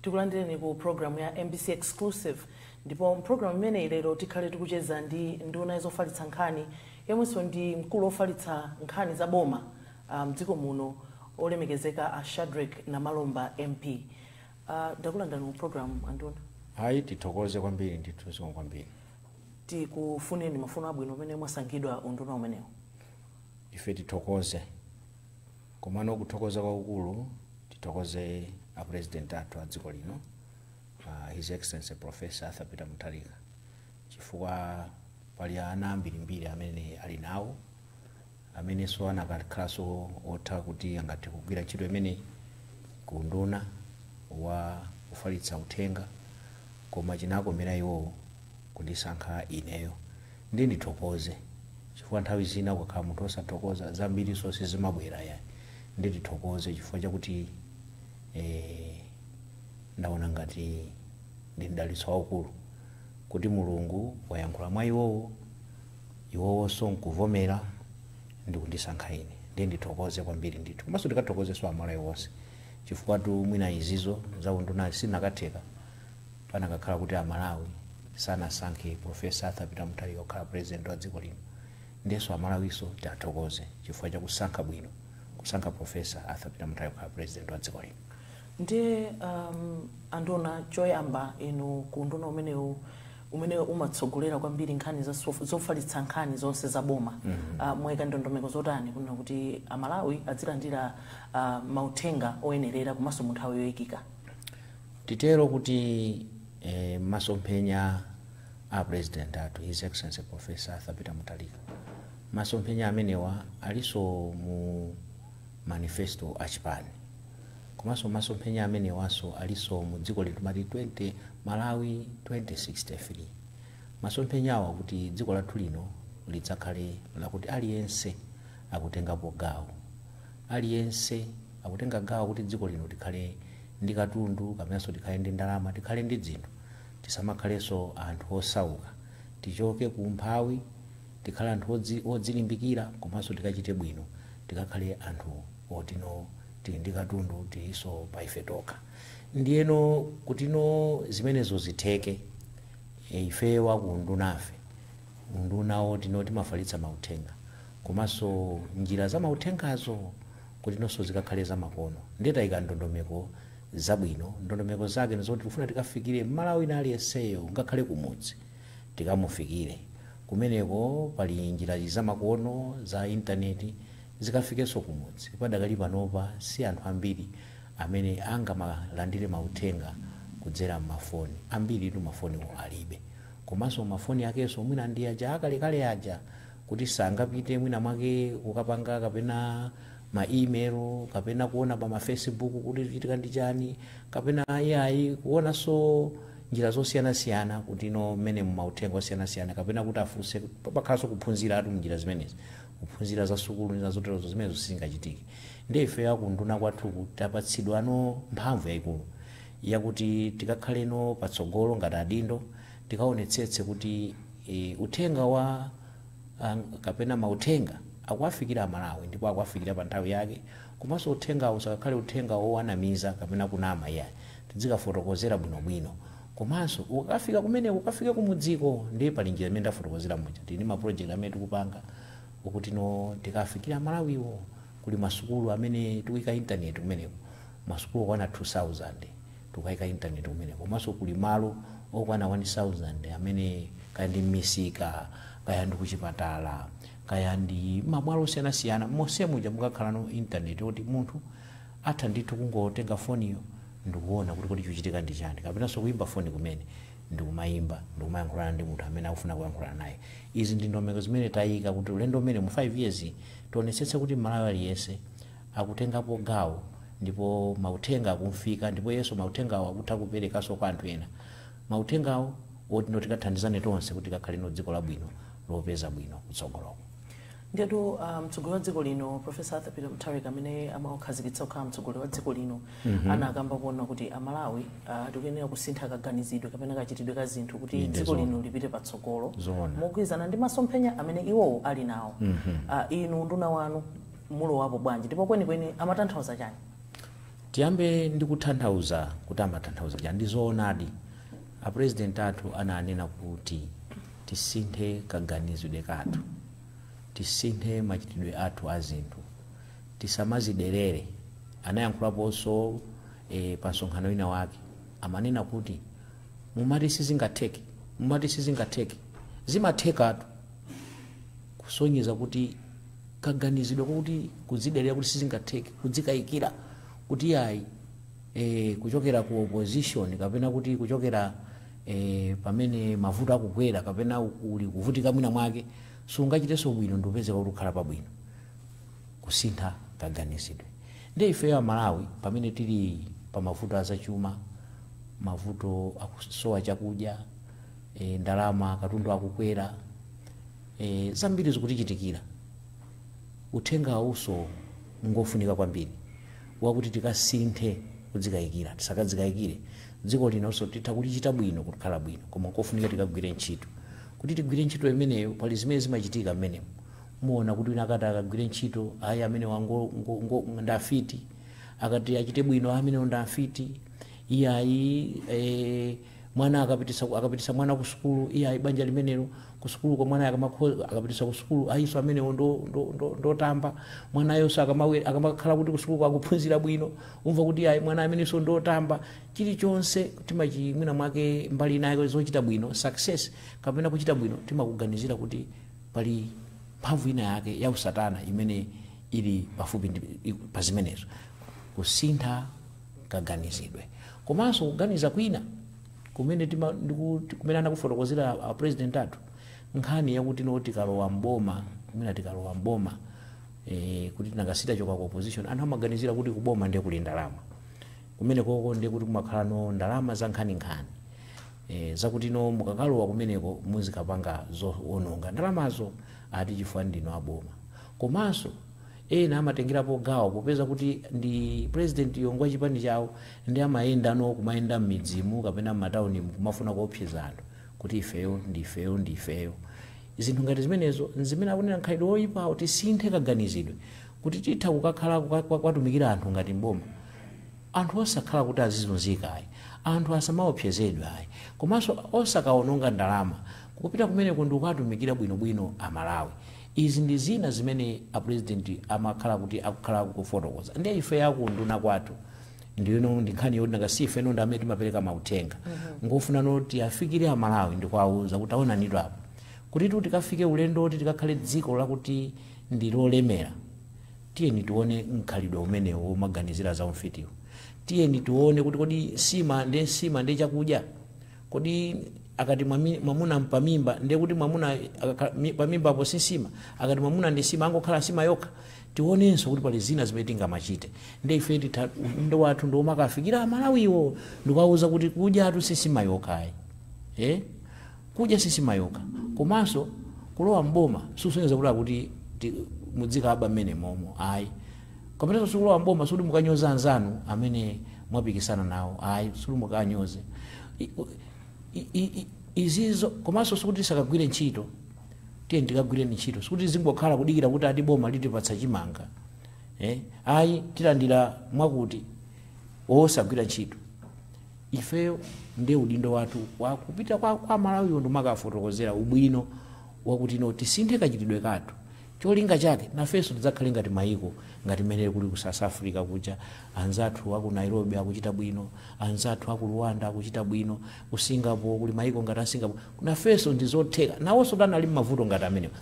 Tikulandireni ku programu ya MBC Exclusive. Ndipo mpulogalamu imeneyi lero tikhale tikucheza ndi nduna zofalitsa nkhani, yemwenso ndi mkulu wofalitsa nkhani za boma mdziko muno, olemekezeka a Shadric Namalomba MP. Ndakulandirani mu programu, anduna. Ayi, tithokoze kwambiri ndithu, zikomo kwambiri. Tikufuneni mafuno abwino pamene mwasankhidwa unduna umenewu. Ife tithokoze, komano kuthokoza kwakukulu tithokoze a President athu a dziko lino, His Excellency Professor Arthur Peter Mutharika, chifukwa pali ana ambirimbiri amene ali nawo amenenso anakakhalanso otha kuti angathe kugwira ntchito imeneyi ku nduna wa kufalitsa uthenga, koma chinakomera iwowo kundisankha ineyo. Ndi ndithokoze chifukwa nthawi zina ukakhala munthu osathokoza, zambiri sizimabwera yayi. Ndi ndithokoze chifukwa chakuti ndaona ngati ndi mdalitso waukulu kuti Mulungu wayankhula mwa iwowo, iwowonso nkuvomera ndi kundisankha ine. Ndiye ndithokoze kwambiri ndithu. Komanso ndikathokozenso Amalawi wonse, chifukwa tu mwina izizo za unduna sinakatheka panakakhala kuti Amalawi sanasankhe Professor Arthur Peter Mutharika kukhala President wa dziko lino. Ndiyenso Amalawiso tiathokoze chifukwa chakusankha bwino, kusankha Professor Arthur Peter Mutharika kukhala President wa dziko lino. Ndiye anduna, choyamba, inu ku nduna umenewu umene umatsogolera kwambiri nkhani za zofalitsa nkhani zonse za boma, mwayika ndondomeko zotani kunena kuti Amalawi azilandira mauthenga oyenerera komanso mu nthawi yoyikika? Titero kuti masomphenya a President athu, His Excellency Professor Arthur Peter Mutharika, masomphenya amenewa alinso mu manifesto achipani, komanso masomphenya amenewanso alinso mu dziko lino timati 20 Malawi 2063. Masomphenyawa kuti dziko lathu lino lidzakhale lakuti aliyense akutengapo gawo, aliyense akutenga gawo kuti dziko lino likhale ndi katundu kapenanso tikhale ndi ndalama, tikhale ndi dzinthu, tisamakhalenso anthu osauka, tichoke ku umphawi, tikhale anthu odzilimbikira, komanso tikachite bwino, tikakhale anthu otino tili ndi katundu, tilinso pa ife tokha. Ndiyeno kutino zimenezo zitheke, ife wakundunafe, undunawo tino timafalitsa mauthenga komanso njira za mauthengazo kuti nonso zikakhale zamakono, ndiye tayika ndondomeko zabwino. Ndondomeko zake ndizoti tikufuna tikafikire Mmalawi wina aliyenseyo, ngakhale kumudzi tikamufikire kumeneko. Pali njira zamakono za intaneti zikafikenso kumudzi. Padakali panopa si anthu ambiri amene angamalandire mauthenga kudzera mmafoni. Ambiri tu mafoniwo alibe, komanso mafoni akenso mwina ndi aja akalekale aja kuti sangapite mwina mwake kukapanga kapena ma email kapena kuona pa ma Facebook kuti chitika ndi chani, kapena iyayi kuonanso njira zosiyanasiyana kuti no mmene mauthenga osiyanasiyana, kapena kuti afunse, pakhalanso kuphunzira atu mnjira zimenezi, kuphunzira za sukulu ndi zoterozo, zimenezo sizingachitike. Ndiye ife akunduna kwathuku tapatsidwano mphamvu yayikulu yakuti tikakhaleno patsogolo ngati adindo, tikaonetsetse kuti uthenga wa kapena mauthenga akuwafikira Amalawi ndipo akuwafikira pa nthawi yake, komanso uthengawo usakakhale uthenga wowanamiza kapena kunama iyayi, tizikafotokozera bwinobwino. Komanso ukafika kumeneko, ukafike kumudziko, ndiye pali njira imene ndafotokozera muja. Tili ndi maproject amene tikupanga ukuti no tikafikira Amalawiwo. Kuli masukulu amene tikuyika intaneti kumeneko, masukulu okwana 2000 tikuyika intaneti kumeneko, komanso kuli malo okwana 1000 amene kaya ndi m'misika, kaya ndi kuchipatala, kaya ndi mabwalo osiyanasiyana, monse muja mukakhala intaneti oti munthu atha ndithu kungotenga foniyo ndikuona kuti kodi chikuchitika ndi chani, kapenanso kuyimba foni kumene ndikumayimba ndikumayankhulana ndi munthu amene akufuna kuyankhulana naye. Izi ndi ndondomeko zimene tayika kuti ulendo umene mu 5 years tionetsetse kuti Malawi aliyense akutengapo gawo ndipo mauthenga akumfika, ndipo yeso mauthengawo akutha kuperekanso kwa anthu ena, mauthengawo oti no tikathandizane tonse kuti tikakhale no dziko labwino lopeza bwino kutsogoloko. Ndiyetu mtsogoleri wa dziko lino, Professor Arthur Peter Mutharika, amene amakhazikitsa kukhala mtsogoleri wa dziko lino, anakamba kuona kuti Amalawi tikuyenera kusintha kaganizidwe kapena kachitidwe ka zinthu kuti dziko lino lipite patsogolo mogwirizana ndi masomphenya amene iwowo ali nawo. Inu nduna wanu mulowapo bwanji ndipo kwenikweni amatanthauza chani? Tiyambe ndi kutanthauza kuti amatanthauza chani. Ndi zoonadi, a president athu ananena kuti tisinthe kaganizidwe kathu, tisinthe machitidwe athu a zinthu, tisamaziderere. Anayankhulaponso pa msonkhano wina wake, amanena kuti mumati sizingatheke, mumati sizingatheke, zimathekatu. Kusonyeza kuti kaganizidwe kuti kudziderera kuti sizingatheke, kudzikayikira kuti ayi, kuchokera ku opposition kapena kuti kuchokera pamene mavuto akukwera kapena uli kuvutika mwina mwake sungachitenso bwino ndikupezeka kuti ukhala pabwino. Kusintha kaganizidwe. Ndi ifeyo Amalawi, pamene tili pa mavuto azachuma, mavuto akusowa chakudya, ndalama, katundu akukwera, zambiri zikutichitikira, uthenga awuso ngofunika kwambiri wakuti tikasinthe kudzikayikira, tisakadzikayikire. Dziko linonso titha kulichita bwino, kukhala bwino, koma kofunika tikagwire ntchito. Kuti tigwire ntchito imeneyo, pali zimene zimachitika mmenemo. Muona kuti wina akati akagwire ntchito, ayi, amene wango ndafiti, akati achite bwino, amene ndafiti, iyayi. Mwana akapitisa mwana ku sukulu, iyayi, banja limenelo ku sukulu kwa mwana akapitisa ku sukulu, ayiso amenewo ndotamba. Mwanayonso akamakhala kuti ku sukulu akuphunzira bwino, umva kuti ayi, mwana amenenso ndotamba. Chilichonse timachi mwina mwake mbali inayo zochita bwino, success kapena kuchita bwino, timakuganizira kuti pali mphamvu ina yake ya usatana imene ili pafupi pa zimenezo. Kusintha kaganizidwe, komanso kuganiza kwina kumene kumene anakufotokozera a president athu, nkhani yakuti no, tikalowa mboma, kumene tikalowa mboma, kuti tinangasita choka ku opposition, anthu amaganizira kuti kuboma ndiye kuli ndalama, kumene koko ndiye kuti kumakhala no ndalama za nkhaninkhani, zakuti no, mukakalowa kumeneko muzikapanga zoononga ndalamazo, ati chifukwa ndino aboma. Komanso ena amatengerapo gawo popeza kuti ndi president yongwa chipani chawo, ndi amayenda no, kumayenda m'midzimu kapena m'matawunimu, kumafuna kuopseza anthu kuti ifeyo ndifeyo ndifeyo. Zinthu ngati zimenezo nzimene akunena nkhalidwe woyipawo. Tisinthe kaganizidwe kuti titha kukakhala kwatumikira anthu ngati mboma, anthu osakhala kuti azizunzika ayi, anthu asamaopsezedwe ayi, komanso osakaononga ndalama. Kupita kumeneko ndi kukatumikira bwinobwino Amalawi. Izi ndi zina zimene a president amakhala kuti akukhala kufotokoza. Ndiye ife yakunduna kwathu ndino ndi nkhani yoti nanga si ifeno ndi amene timapereka mauthenga, ngofuna noti afikire Amalawi ndikuwauza kuti aonanidwa apo kuti tu tikafike ulendo kuti tikakhale dziko lakuti ndi lolemera. Tiyeni tione mkhalidwe umenewo womaganizira za umfitiwo. Tiyeni tione kuti kodi nsima ndi nsima ndi chakudya, kodi akati mwamuna mpamimba, ndiye kuti mwamuna pamimbapo si nsima? Akati mwamuna ndi nsima, angokhala nsima yokha? Tionenso kuti pali zina zimene tingamachite. Ndi ife titha udindo wathu ndi omakafikira Amalawiwo ndikuwauza kuti kudyatu si nsima yokhayi, eh? Kudya si nsima yokha. Komanso kulowa mboma sikusonyeza kuti akuti mudzikaba mmene momo, ayi. Kapenanso sikulowa mboma sikuti mukanyoza anzanu amene mwapikisana nawo, ayi, sikuti mukanyoze izizo. Komanso sikuti tisakagwire ntchito. Tiye tikagwire ntchito, sikuti zingokhala kudikira kuti ati boma litipatsa chimanga, eh? Ayi, tilandira mwakuti, osagwira ntchito. Ifeyo ndiye udindo wathu wakupita kwa Malawiwo ndimakafotokozera ubwino wakuti no, tisinthe kachitidwe kathu, cholinga chake nafenso tidzakhale ngati mayiko ngati mmene kuli ku South Africa kuja. Anzathu aku Nairobi akuchita bwino, anzathu aku Rwanda akuchita bwino, ku Singapore, kuli mayiko ngati a Singapore. Nafenso ndi zotheka. Nawonso tanali mmavuto ngati amenewa,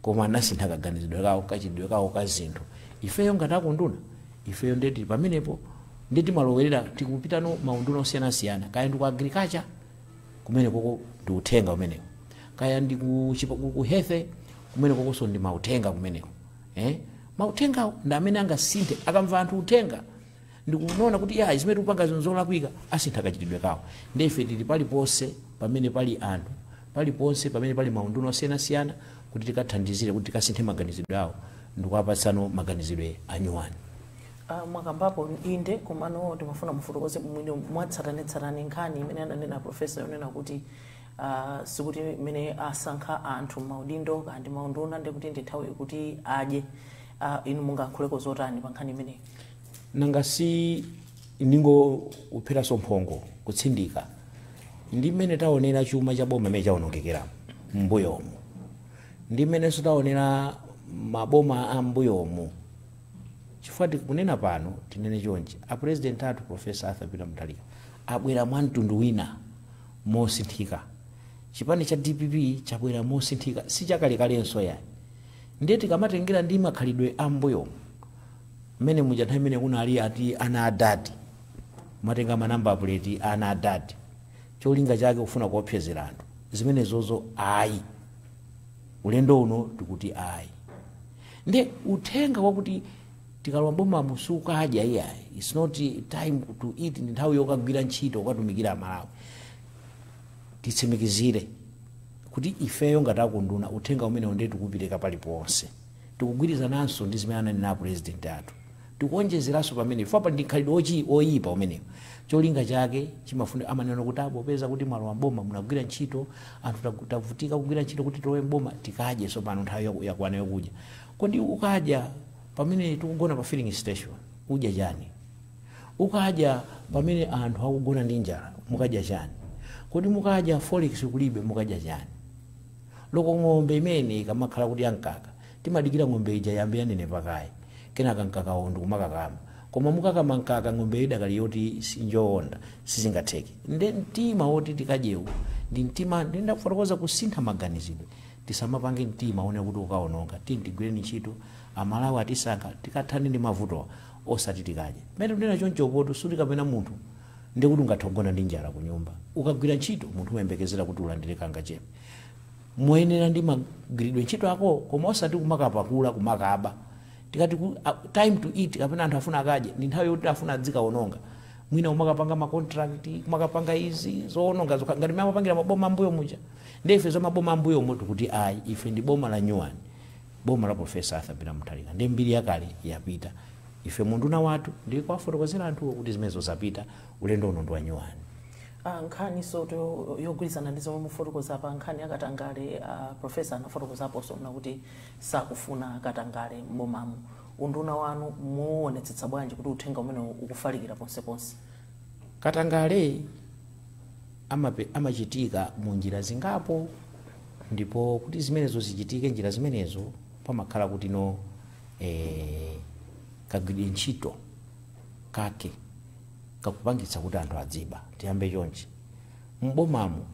koma anasintha kaganizidwe kawo, kachitidwe kawo ka zinthu. Ifeyo ngati akunduna, ifeyo ndiye tili pamenepo, ndiye timalowerera, tikupitano maunduna osiyanasiyana, kaya ndi ku agriculture, kumene koko ndi uthenga umenewo, kaya ndi ku health, kumene kokonso ndi mauthenga kumeneko, eh? Mauthengawo ndi amene angasinthe. Akamva anthu uthenga ndikuona kuti ya, zimene tikupanga zinthu zolakwika, asintha kachitidwe kawo. Ndi ife tili paliponse pamene pali anthu, paliponse pamene pali maunduna osiyanasiyana, kuti tikathandizire kuti tikasinthe maganizidwe awo ndikuwapatsano maganizidwe anyuwani. Mwakambapo inde, komano timafuna mufotokoze mwine mwatsatanetsatane nkhani imene ananena professor yonena kuti sikuti mmene asankha anthu maudindo kandi maunduna ndi kuti ndi nthawi yokuti adye. Inu mungayankhuleko zotani pa nkhani imeneyi? Nanga si Ndingopheranso mphongo kutsindika ndi mmene taonera chuma cha boma imene chaonongekera m'mbuyomu, ndi mmenenso taonera maboma a m'mbuyomu, chifukwa tikunena pano, tinene chonchi, a President athu Professor Arthur Peter Mutharika abwera mwa mtundu wina mosinthika. Chipani cha DPP chabwera mosinthika, sichakalekalenso yayi. Ndiye tikamatengera ndi makhalidwe a m'mbuyomu mmene muja, nthawi imene kunali ati ana adadi matenga ma number plate ana adadi, cholinga chake kufuna kuopsezera anthu, zimenezozo ayi. Ulendo uno tikuti ayi. Nde uthenga wakuti tikalowa mboma sukadya iyayi, it's not time to eat, ndi nthawi yokagwira ntchito, kukatumikira Amalawi. Titsimikizire kuti ifeyo ngati akunduna, uthenga umenewo ndiye tikupereka paliponse. Tikugwirizananso ndi zimene ananena President athu, tikuonjezeranso pamene pali ndi khalidwe oyipa umenewo. Cholinga chake chimafuna amanena kuti apo peza kuti mwalowa mboma, munagwira ntchito, anthu tavutika kugwira ntchito kuti tilowe mboma, tikadye sopano, nthawi yakwana yokudya. Kodi ukadya pamene tikugona pa filling station, udya chani? Ukadya pamene anthu akugona ndi njala, mukadya chani? Kodi mukadya forex kulibe, mukadya chani? Loko ng'ombe imene ikamakhala kuti yankaka, timadikira ng'ombe ija yambe yanenepa kaye, kenaka mkakawo ndikumakakama. Koma mukakama mkaka ng'ombe idakali yoti sinjowonda, sizingatheke. Nde mtima woti tikadyewu ndi mtima ndindafotokoza kusintha maganizidwe. Tisamapange mtima one kuti ukaononga. Tini tigwireni ntchito, Amalawi atisankha, tikathane ndi mavutowa, osati tikadye. Mmene tunena chonchopoto, suti kapena munthu ndikuti ungathe kugona ndi njala ku nyumba. Ukagwira ntchito, munthu umayembekezera kuti ulandire kangachepe moyenera ndi magwiridwe ntchito ako, koma osati kumakapakula, kumakaba. Tikati time to eat kapena anthu afuna akadye, ndi nthawi yoti afuna adzikaononga, mwina umakapanga ma contract, kumakapanga izi zoononga zokha ngati mmene amapangira maboma ambuyo muja. Ndi ife za maboma ambuyo mu tikuti ayi, ife ndi boma la nyuwani, boma la Professor Arthur Peter Mutharika. Ndi mbiri yakale yapita. Ife munduna wathu ndi kuwafotokozera anthuwo kuti zimenezo zapita, ulendo uno ndi wa nyuwani. Nkhani so yogwirizana ndi zomwe mufotokoza pa nkhani yakatangale, professor anafotokozaponso mna kuti sakufuna katangale m'bomamu. Unduna wanu muonetsetsa bwanji kuti uthenga umene ukufalikira ponseponse? Katangale amachitika mu njira zingapo, ndipo kuti zimenezo zichitike, njira zimenezo pamakhala kuti no kagwiridwe ntchito kake kakupangitsa kuti anthu adziba. Tiyambe chonchi, m'bomamu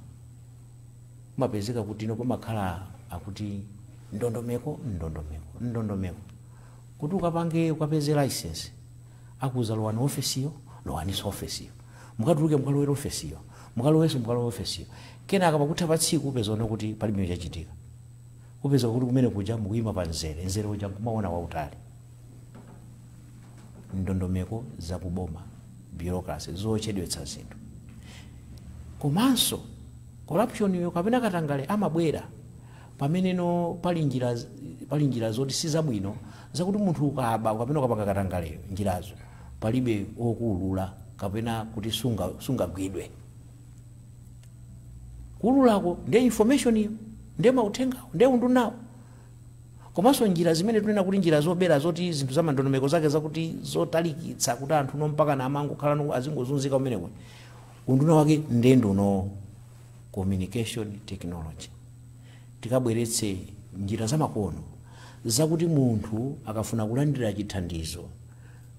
mapezeka kuti no pamakhala akuti ndondomeko, ndondomeko, ndondomeko kuti ukapange, ukapeze license, akuza lowani ofesiyo, lowaninso ofesiyo, mukatuluke mukalowera ofesiyo, mukalowenso mukalowe ofesiyo. Kenaka pakutha pa tsiku upeza kuti palibe chachitika. Upeza kuti kumene kuja mukuyima pa mzere, mzere uja nkumaona wautali. Ndondomeko zakuboma, bureaucracy, zochedwetsa zinthu. Komanso corruption yo kapena katangale amabwera pameneno pali njira zoti sizabwino, zakuti munthu ukaba kapena ukapanga katangaleyo, njirazo palibe okuulula kapena kuti sungagwidwe. Kuululako ndiye information iyo, ndiye mauthengawo, ndiye undunawo. Komanso njira zimene tunena kuti njira zobera, zoti zinthu za mandondomeko zake zakuti zotalikitsa kuti anthu no mpaka na amangokhala no azingozunzika kumeneko, unduna wake ndiye nduno communication technology. Tikabweretse njira zamakono zakuti munthu akafuna kulandira chithandizo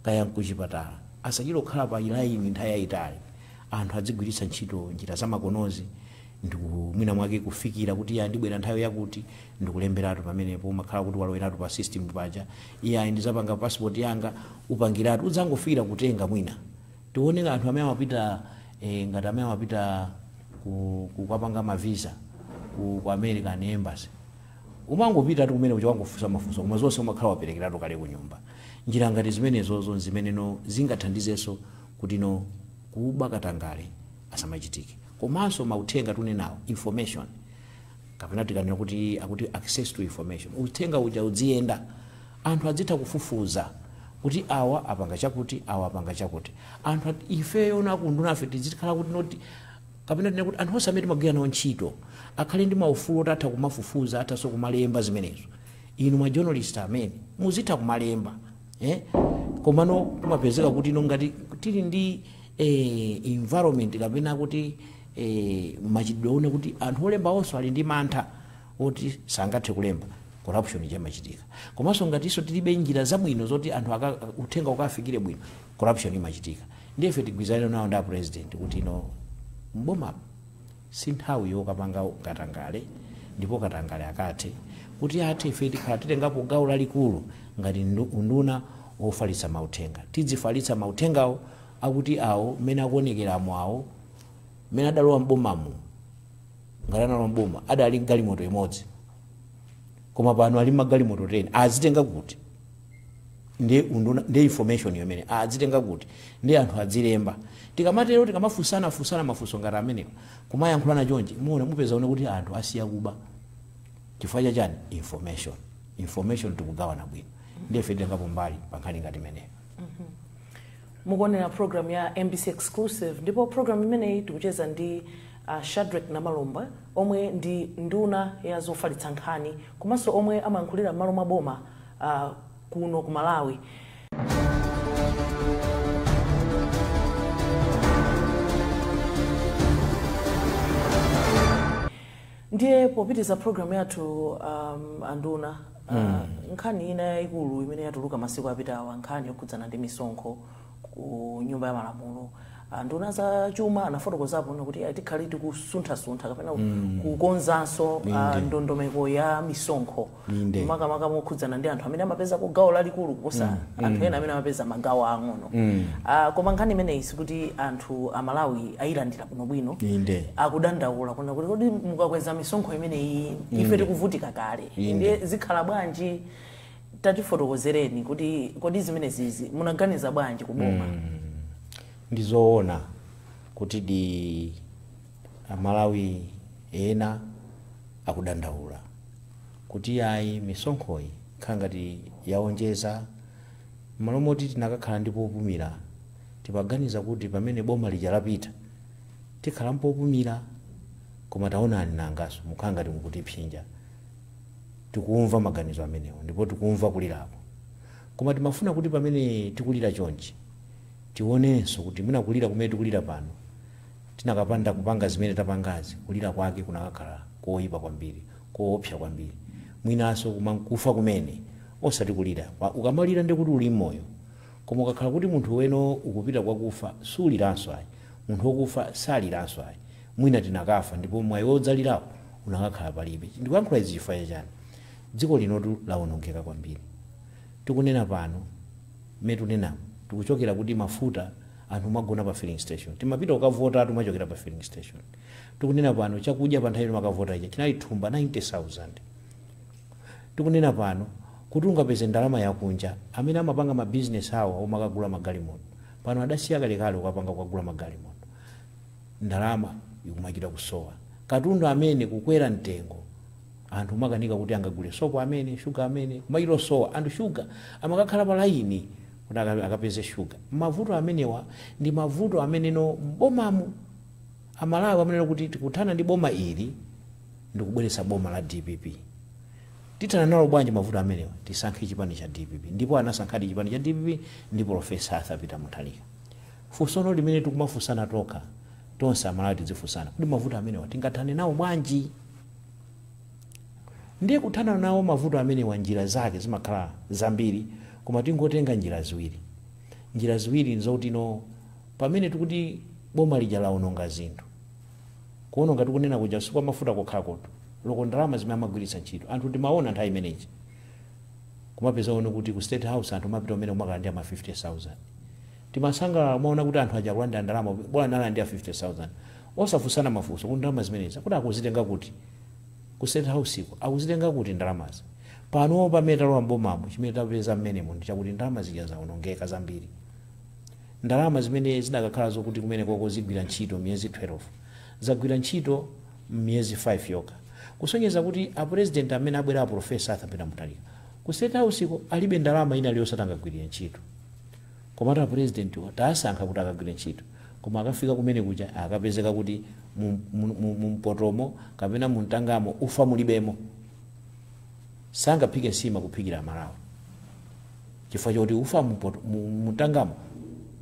kaya nkuchipatala, asachite kukhala pa laini nthawi yayitali. Anthu adzigwiritsa ntchito njira zamakonozi ndikumwina mwake kufikira kuti iye andibwera nthawi yakuti, ndikulemberatu pamenepo, umakhala kuti waloweratu pa system paja. Iye ayi, ndizapanga passport yanga, upangiratu, udzangofikira kutenga. Mwina tione anthu amene amapita ngati amene amapita kukapanga ma visa ku American Embassy, umangopita tu kumene kuja, wangofunsa mafunso, koma zonse umakhala waperekeratu kale ku nyumba. Njira ngati zimenezozo zimeneno zingathandizenso kuti no kuba, katangale asamachitike. Komanso mauthenga tunenawo, information, kapena tikanena kuti akuti access to information, uthenga uja udziyenda, anthu adzitha kufufuza kuti awa apanga chakuti, awa apanga chakuti. Anthu ifeyo nakundunafe tizikhala kuti noti kapena tinene kuti anthu onse amene timagwira nawo ntchito akhale ndi maufulu oti atha kumafufuza, athanso kumalemba zimenezo. Inu ma journalist amene muzitha kumalemba, eh? Komano kumapezeka kuti ino ngati tili ndi environment kapena kuti machitidwe one kuti anthu olemba onso ali ndi mantha oti sangathe kulemba, corruption imachitika. Komanso ngatinso tilibe njira zabwino zoti anthu uthenga ukafikire bwino, corruption imachitika. Ndiye ife tigwirizane nawo ndi a president kuti ino mboma si nthawi yokapanga katangale, ndipo katangale akathe kuti athe, ife tikhala titengapo gawo lalikulu ngati unduna wofalitsa mauthenga. Tidzifalitsa mauthengawo akuti awo mmene akuonekeramo, awo mmene adalowa mbomamo, ngati analowa mboma adali galimoto imodzi, koma pano ali magalimoto 10, azitenga kuti? Ndiye unduna, ndiye information yomene azitenga kuti? Ndiye anthu adzilemba. Tikamatero, tikamafunsana funsana mafunso ngati amenewa, kumayankhulana chonchi, muona mupeza one kuti anthu asiya kuba. Chifukwa chachani? Information. Information tikugawana bwino. Ndiye ife titengapo mbali pa nkhani ngati imeneyo. Mukuonera program ya MBC Exclusive, ndipo program imeneyi tikucheza ndi Shadric Namalomba, omwe ndi nduna ya zofalitsa nkhani komanso omwe amayankhulira m'malo mwa boma kuno ku Malawi. Ndiye popitiza program yathu, anduna, nkhani ina yayikulu imene yatuluka masiku apitawa, nkhani yokhudzana ndi misonkho ku Nyumba ya Malamulo, nduna za chuma anafotokozapo kuti tikhale tikusunthasuntha kapena kukonzanso ndondomeko ya misonkho, makamaka mokhudzana ndi anthu amene amapeza ku gawo lalikulu kuposa anthu ena amene amapeza magawo ang'ono. Koma nkhani imeneyi sikuti anthu Amalawi ayilandira bwinobwino. Akudandaula kuna kuti kodi mukakweza misonkho imeneyi, ife tikuvutika kale, ndiye zikhala bwanji? Tatifotokozereni kuti kodi zimenezizi munaganiza bwanji kuboma? Ndizoona kuti di Amalawi ena akudandaula kuti ayi, misonkhoyi ikhala ngati yaonjeza, m'malo moti tinakakhala ndi popumira. Timaganiza kuti pamene boma lija lapita tikhala mpopumira, koma taonani nangaso mukhala ngati mukutipsinja. Tikumva maganizo amenewo ndipo tikumva kulirapo, koma timafuna kuti pamene tikulira chonchi tionenso kuti mwina kulira kumene tikulira pano, tinakapanda kupanga zimene tapangazi, kulira kwake kunakakhala koyipa kwambiri, koopsa kwambiri, mwinanso kufa kumene, osati kulira. Ukamalira ndi kuti uli mmoyo, koma ukakhala kuti munthu weno ukupita kwakufa, suliranso ayi. Munthu wokufa saliranso ayi. Mwina tinakafa ndipo mwayi wodzalirawo unakakhala palibe. Ndikuyankhula izi chifukwa chani? Dziko linotu lawonongeka kwambiri. Tikunena pano, mmene tikunenamo, tikuchokera kuti mafuta anthu magona pa filling station, timapita kukavota tumachokera pa filling station. Tikunena pano, chakudya pa nthawi makavota ija chinali thumba 90,000. Tikunena pano, kuti ungapeze ndalama yakunja, amene amapanga mabizinesi awo omakagula magalimoto pano adasiya kalekale ukapanga kukagula magalimoto, ndalama ikumachita kusowa. Katundu amene kukwera mtengo, anthu makanika kuti angagule sopo amene, shuga amene kumachita osowa. Anthu shuga amakakhala pa laini kuti akapeze shuga. Mavuto amenewa ndi mavuto ameneno mbomamu Amalawi amanena kuti tikuthana ndi boma ili ndikubweretsa boma la DPP. Tithana nalo bwanji mavuto amenewa? Tisankhe chipani cha DPP. Ndipo anasankhadi chipani cha DPP ndi Profesa Arthur Peter Mutharika. Funsono limene tikumafunsana tokha tonse Amalawi, tidzifunsana kuti mavuto amenewa tingathane nawo bwanji? Ndiye kuthana nawo mavuto amenewa, njira zake zimakhala zambiri, koma tingotenga njira ziwiri. Njira ziwiri nzokuti no pamene tikuti boma lija lawononga zinthu, kuwononga tikunena kuja sikwa mafuta kokhakoto, loko ndalama zimene amagwiritsa ntchito anthu timaona nthawi imeneyi, kumapeza one kuti ku State House anthu amapita umene kumakalandira ma 50,000. Timasangalala kumaona kuti anthu aja akulandira ndalama, bola analandira 50,000, osafunsana mafunso kuti ndalama zimenezi kuti akuzitenga kuti, ku State House iko akuzitenga kuti ndalamazi? Pano pamene talowa mbomamo, chimene tapeza mmenemo ndi chakuti ndalama zija zawonongeka zambiri. Ndalama zimene zidakakhala zokuti kumene koko zigwira ntchito miyezi 12, zagwira ntchito miyezi 5 yokha, kusonyeza kuti apresident amene abwera, a Profesa Arthur Peter Mutharika, ku State House iko alibe ndalama ina iliyonse atangagwirire ntchito. Komatu apresident tasankha kuti akagwire ntchito, koma akafika kumene kuja akapezeka kuti mumpotomo kapena mumtangamo ufa mulibemo, sangaphike nsima kuphikira Amalawi. Chifukwa choti ufa mutangamo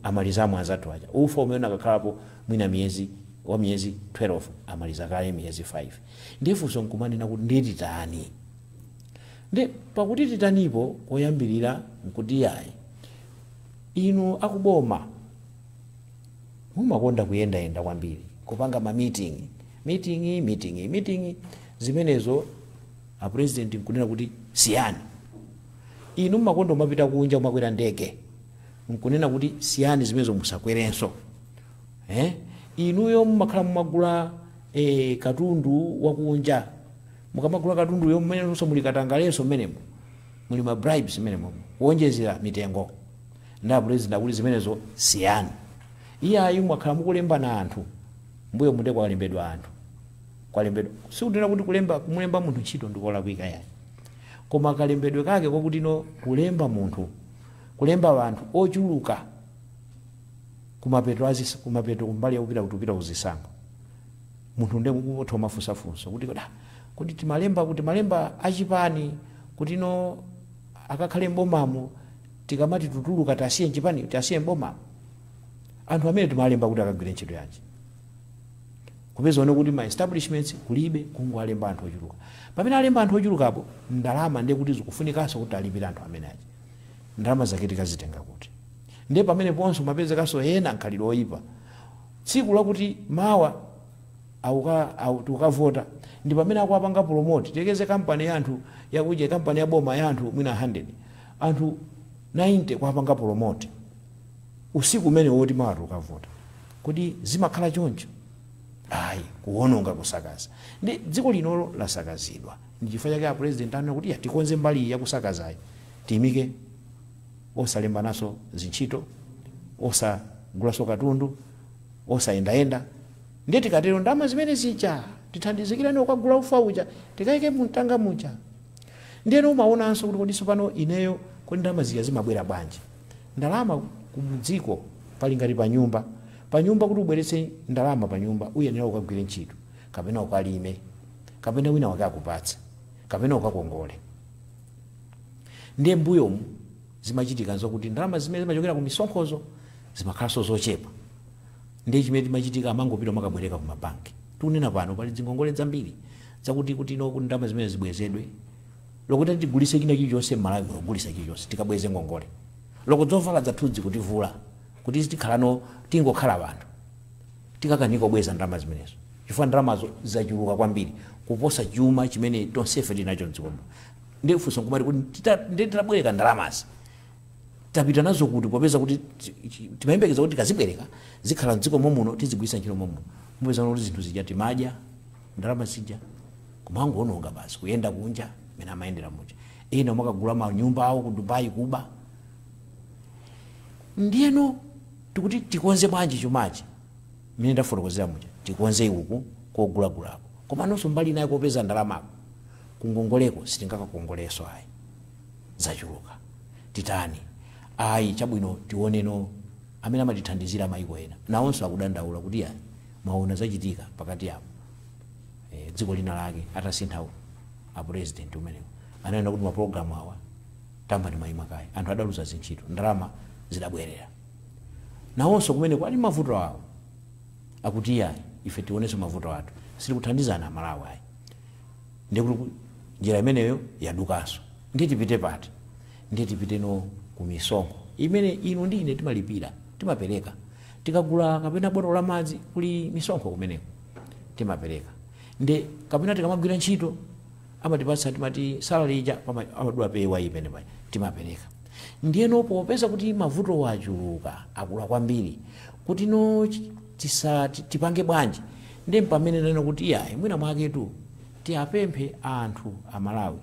amalizamo anzathu aja. Ufa umene akakhalapo mwina miyezi wa miyezi 12 amaliza kale miyezi 5. Ndiye funso nkumanena kuti ndiye titani? Ndi pakuti titanipo koyambirira nkuti yayi, inu akuboma mumakonda kuyendayenda kwambiri, kupanga ma meeting, meeting, meeting, meeting. Zimenezo a president nkunena kuti siyani. Inu mumakonda mumapita kunja, mumakwera ndege, nkunena kuti siyani zimenezo, musakwerenso. Inuyo mumakhala mumagula katundu wakunja. Mukamagula katunduyo mmenenso muli katangalenso, mmenemo muli ma bribes, mmenemo kuonjezera mitengo. Ndi president akuti zimenezo siyani. Iyayi, mwakhala mukulembana anthu mbuyo munde, kwalembedwa anthu, kwalembedwa. Sikunena kuti kulemba, kumulemba munthu ntchito ndikolakwika yayi, koma kalembedwe kake kwakuti no kulemba munthu, kulemba anthu ochuluka kumapeto kumapeto kumbali yakupita kuti upita kuzisankho, munthu nde mutha mafunsafunso kuti da kuti timalemba, kuti malemba achipani kuti no akakhale mbomamo, tikamati tutuluka tasiye mchipani, tasiye mbomamo, anthu amene timalemba kuti akagwire ntchito yanji? Kupeza one kuti ma establishments kulibe, kungoalemba anthu ochuluka. Pamene alemba anthu ochulukapo, ndalama ndiye kuti zikufunikanso kuti alipire anthu amene aja, ndalama zake tikazitenga kuti? Ndiye pamene ponso mapezekanso ena nkhalidwe oyipa. Tsiku lakuti mawa tikukavota ndi pamene akuapanga promote. Tekeze kampani ya anthu yakuja, kampani ya boma ya anthu mwina 100, anthu 90 kuapanga promote usiku umene woti mawa tikukavota. Kodi zimakhala choncho? Ayi, kuwononga, kusakaza. Ndi dziko linolo lasakazidwa. Ndi chifukwa chake a president anena kuti ya, tikonze mbali yakusakazayi, tiyimike osalembanaso zintchito, osagulaso katundu, osayendayenda. Ndiye tikatero ndalama zimene zija tithandizikirani ukagula ufa uja, tikayike mumtanga muja. Ndiyeno umaonanso kuti kodi pano ineyo, kodi ndalama zija zimabwera bwanji? Ndalama kumdziko pali ngati pa nyumba. Pa nyumba, kuti ubweretse ndalama pa nyumba, uyenera ukagwire ntchito, kapena ukalime, kapena wina wake akupatse, kapena ukakongole. Ndiye mbuyomu zimachitika nzokuti ndalama zimene zimachokera ku misonkhozo zimakhalanso zochepa. Ndiye chimene timachitika, amangopita makabwereka ku mabanki. Tikunena pano pali zingongole zambiri zakuti kuti ino kuti ndalama zimene zibwezedwe, lokuti tigulise china chilichonse m'Malawi muno, kugulisa chilichonse tikabweze ngongole, loko zovala zathudzi kutivula kuti tikhalano tingokhala anthu, tikakanika kubweza ndalama zimenezo, chifukwa ndalamazo zachuluka kwambiri kuposa chuma chimene tonsefe tinacho mdziko muno. Ndiye funso nkumati kuti ndiye titabwereka ndalamazi tapita nazo kuti? Popeza kuti timayembekeza kuti tikazibwereka zikhala mdziko momuno, tizigwiritsa ntchito momuno. Mupeza kuti zinthu zija timadya ndalama zija, kumangoononga basi, kuyenda kunja mene amayendera muja, ena umakagula manyumba awo ku Dubai, kuba. Ndiyeno tikuti tikonze bwanji chumachi? Mene ndafotokozera muja, tikonze uku kogulagulako, koma nonso mbali naye kopeza ndalamako, kungongoleko sitingakakongolenso ayi, zachuluka. Titani? Ayi, chabwino, tioneno amene amatithandizira maiko ena nawonso akudandaula kuti ya, mwaona zachitika pakati apo. Dziko lina lake atasintha a president umenewo, ananena kuti mapulogalamu awa tambani mayima kaye, anthu adaluza zintchito, ndalama zidabwerera. Nawonso kumeneko ali mavuto awo, akuti iyayi, ife tionenso mavuto athu, sitikuthandizana Amalawi ayi. Ndikuti njira imeneyo yadukanso. Ndiye tipite pati? Ndiye tipiteno ku misonkho imene inu ndi ine timalipira, timapereka tikagula kapena botolo la madzi, kuli misonkho kumeneko timapereka. Ndi kapena tikamagwira ntchito amatipatsa, timati salary ija, amadula PAYE imene paja timapereka. Ndiyeno popeza kuti mavuto achuluka, akula kwambiri, kuti no tipange bwanji? Ndiye pamene nena kuti iyayi, mwina mwaketu tiapemphe anthu Amalawi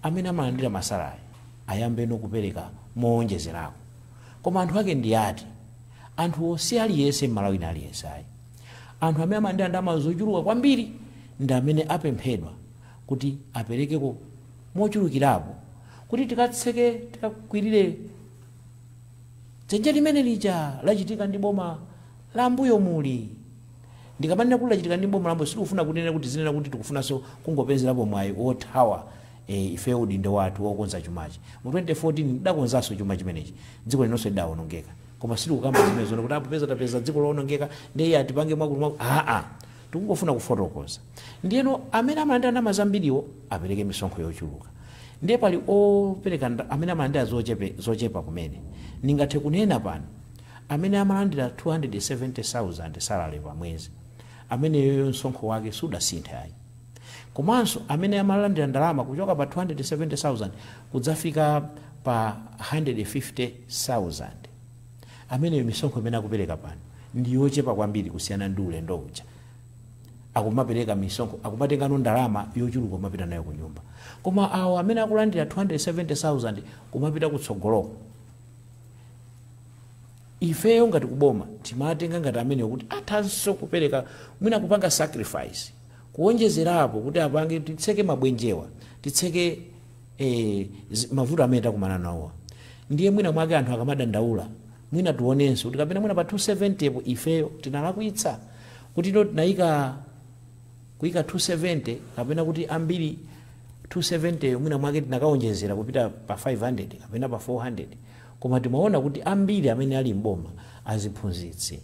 amene amalandira ma salary ayambeno kupereka mowonjezerako. Koma anthu ake ndi ati? Anthu si aliyense m'Malawi na aliyense ayi. Anthu amene amalandira ndalama zochuluka kwambiri ndi amene apemphedwa kuti aperekeko mochulukirapo, kuti tikatseke, tikakwirire dzenje limene lija lachitika ndi boma la mbuyo muli. Ndikamanena kuti lachitika ndi boma la mbuyo, sitikufuna kunena kuti zinena kuti tikufunanso kungopezerapo mwayi wothawa. Ife udindo wathu wokonza chumachi mu 2014 tidakonzanso chuma chimenechi, dziko linonso lidawonongeka. Koma sitikukamba zimenezo kuti apo peza tapeza dziko lowonongeka ndiye atipange mwakuti mwakuti. Aa, tikungofuna kufotokoza. Ndiyeno amene amalandira ndalama zambiriwo apereke misonkho yochuluka, ndiye pali opereka amene amalandira zochepa kumene. Ndingathe kunena pano, amene amalandira 270,000 salary pa mwezi, ameneyo msonkho wake sudasinthe ayi. Komanso amene amalandira ndalama kuchoka pa 270,000 kudzafika pa 150,000, ameneyo misonkho imene akupereka pano ndi yochepa kwambiri kusiyana ndi ulendo uja. Akumapereka misonkho, akumatengano ndalama yochuluka kumapita nayo ku nyumba. Koma awo amene akulandira 270,000 kumapita kutsogoloko, ifeyo ngati kuboma timatenga ngati ameneyo kuti athanso kupereka, mwina kupanga sacrifice kuonjezerapo kuti apange titseke mabwenjewa, titseke mavuto amene takumana nawowa. Ndiye mwina mwake anthu akamadandaula, mwina tionenso kuti kapena mwina pa 270 po ifeyo tinalakwitsa kuti ino tinayika kuyika 270, kapena kuti ambiri 270 yo mwina mwake tinakaonjezera kupita pa 500 kapena pa 400. Koma timaona kuti ambiri amene ali mboma, aziphunzitsi,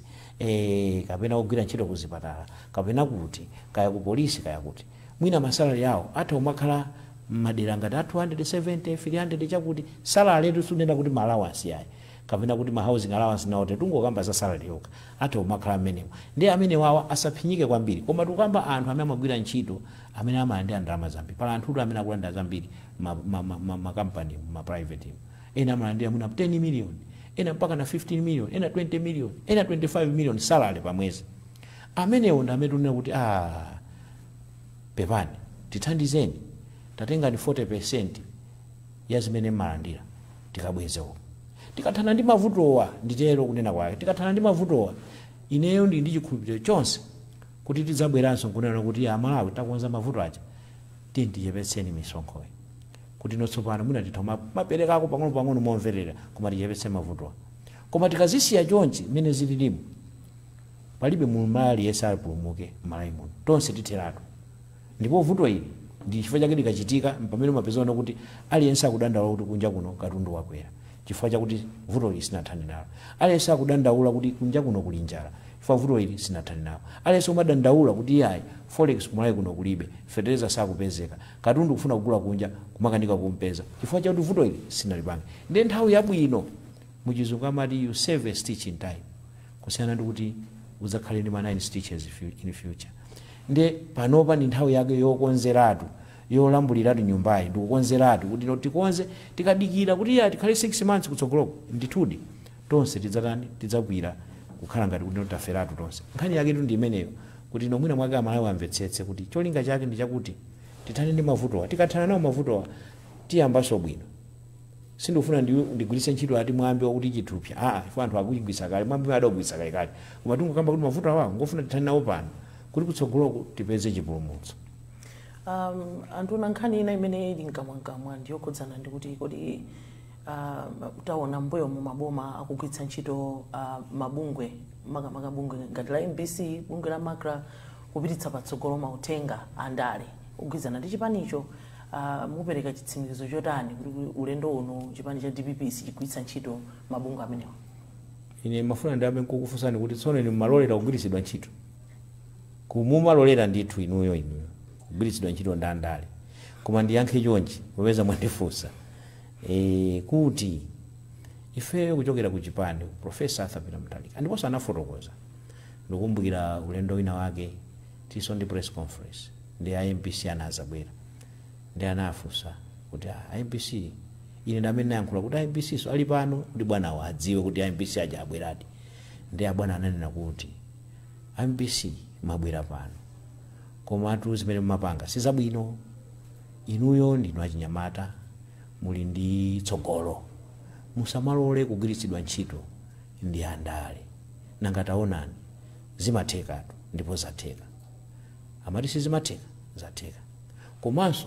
kapena ogwira ntchito kuzipatala, kapena kuti kaya ku polisi, kaya kuti, mwina ma salary awo atha kumakhala madera ngati a 270, 300 chakuti. Salary yetu, sunena kuti ma allowance ayi kapena kuti ma housing allowance nawo, tungokamba za salary yokha, atha kumakhala mmenemo. Ndi amene wawa asaphinyike kwambiri. Koma tikukamba anthu amene amagwira ntchito, amene amalandira ndalama zambiri. Pala anthutu amene akulandira zambiri makampani, ma private, ena amalandira mwina 10 million, ena mpaka na 15 million, ena 20 million, ena 25 million salary pa mwezi. Amenewo ndi amene tunena kuti, ah, pepani, tithandizeni, tatengani 40% ya zimene mmalandira tikabweze uko, tikathana ndi mavutowa. Nditero kunena kwake, tikathana ndi mavutowa, ineyo ndi chikhulupiriro chonse kuti tidzabweranso nkunena kuti, "Amalawi, takonza mavuto aja, tiye tichepetseni misonkhoyi kuti notsopano mwina titha maperekako pang'ono-pang'ono momverera, koma tichepetse mavutowa." Koma tikazisiya chonchi mmene zililimu, palibe Mmalawi aliyense apulumuke m'Malawi muno, tonse titheratu. Ndipo vuto ili ndi chifukwa chake likachitika pamene umapezana kuti aliyense akudandaula kuti kunja kuno katundu wakwera, chifukwa chakuti vuto ili sinathane nalo. Aliyense akudandaula kuti kunja kuno kuli njala, chifukwa vuto ili sinathane nalo. Aliyense umadandaula kuti iyayi, forex kumalawi kuno kulibe, fetereza sakupezeka, katundu kufuna kugula kunja kumakanika kumpeza, chifukwa chakuti vuto ili sinalipange. Ndiye nthawi yabwino, muchizungu amati you save a stitch in time, kusiyana ndi kuti udzakhale ndi ma 9 stitches in future. Nde panopa ndi nthawi yake yokonzeratu, yolambuliratu nyumbayi, ndikukonzeratu kuti no tikonze. Tikadikira kuti iya tikhale 6 months kutsogoloko, ndithudi tonse tidzatani? Tidzakwira kukhala ngati kuti no taferatu tonse. Nkhani yaketu ndi imeneyo, kuti no mwina mwake Amalawi amvetsetse kuti cholinga chake ndi chakuti tithane ndi mavutowa. Tikathana nawo mavutowa, tiyambanso bwino. Sindikufuna ndigwiritse ntchito ati mwambi wakuti chithupsa, aa, chifukwa anthu akuchigwisa kale mwambi, adagwisa kalekale. Koma tingokamba kuti mavuto awawo ngofuna tithane nawo pano kuti kutsogoloko tipeze chipulumutso. Anthu, nkhani ina imene ili mkamwamkamwa ndiyokhudzana ndi kuti kodi taona mbuyo mu maboma akugwiritsa ntchito mabungwe, makamaka bungwe ngati la MBC, bungwe la MACRA, kupititsa patsogolo mauthenga andale kugwirizana ndi chipanicho. Mupereka chitsimikizo chotani kuti ulendo uno chipani cha DPP sichigwiritsa ntchito mabungwe amenewa? Ine mafuna ndiyambe nkukufunsani kuti tsono inu mmalolera kugwiritsidwa ntchito, kumumalolera ndithu inuyo kugwiritsidwa ntchito ndi andale? Koma ndiyankhe chonchi popeza mwandifunsa, kuti ifeyo kuchokera ku chipani, Professor Arthur Peter Mutharika ndiponso anafotokoza. Ndikumbukira ulendo wina wake tiso ndi press conference, ndi a MBC anazabwera, ndi anafunsa kuti, "Ah, MBC," ine ndamene nayankhula kuti a MBC so ali pano kuti bwanawo adziwe kuti a MBC aja abweradi. Ndi abwana ananena kuti, "MBC mwabwera pano, komatu zimene mumapanga sizabwino. Inuyo ndinu achinyamata, muli ndi tsogolo, musamalole kugwiritsidwa ntchito ndi andale. Nanga taonani, zimathekatu ndipo zatheka. Amati sizimatheka, zatheka." Komanso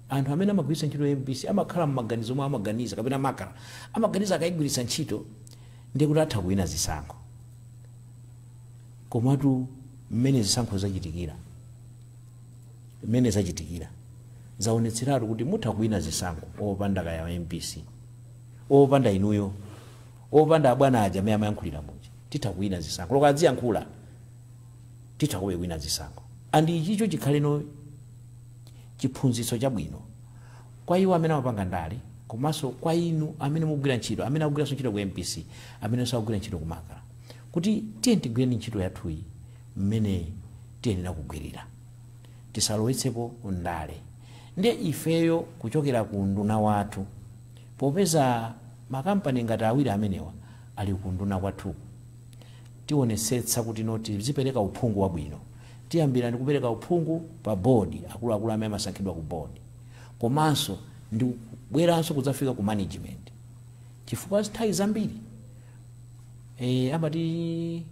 anthu amene amagwiritsa ntchito MBC amakhala mmaganizo mwa amaganiza, kapena MACRA amaganiza akayigwiritsa ntchito ndiye kuti atha kuwina zisankho. Komatu mmene zisankho zachitikira, mmene zachitikira Zaonetseratu kuti mutha kuwina zisankho opanda kaya MBC, opanda inuyo, opanda abwana aja amene amayankhulira muja. Titha kuwina zisankho, loko adziyankhula, titha kuwina zisankho. And ichicho chikhaleno chiphunzitso chabwino kwa iwo amene amapanga ndale, komanso kwa inu amene mukugwira ntchito, amene akugwiranso ntchito ku MBC, amene akugwira ntchito ku MACRA, kuti tiye tigwireni ntchito yathuyi mmene tiyenera kugwirira, tisalowetsepo ndale. Ndiye ifeyo kuchokera ku nduna wathu, popeza makampani ngati awiri amenewa ali ku nduna kwathuku, tionetsetsa kuti no tizipereka uphungu wabwino. Tiyambira ndi kupereka uphungu pa board, akuluakulu amene amasankhidwa ku board, komanso ndi kubweranso kudzafika ku management, chifukwa nthawi zambiri amati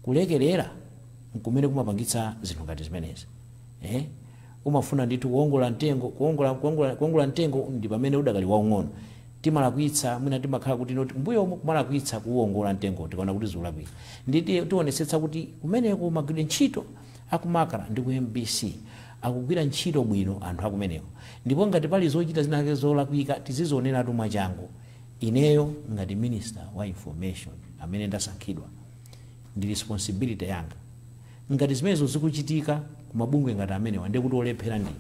kulekerera nkumene kumapangitsa zinthu ngati zimenezi. Umafuna ndithu kuwongola mtengo, kuwongola mtengo ndi pamene udakali waung'ono. Timalakwitsa mwina, timakhala kuti noti mbuyo umu kumalakwitsa kuwongola mtengo tikaona kuti zikulakwika. Ndi tionetsetsa kuti kumeneko magwidwe ntchito aku MACRA ndi ku MBC akugwira ntchito bwino anthu akumeneko, ndipo ngati pali zochita zinake zolakwika tizizioneratu mwachangu. Ineyo ngati Minister wa Information amene ndasankhidwa, ndi responsibility yanga. Ngati zimenezo zikuchitika kumabungwe ngati amenewa, ndiye kuti olephera ndine,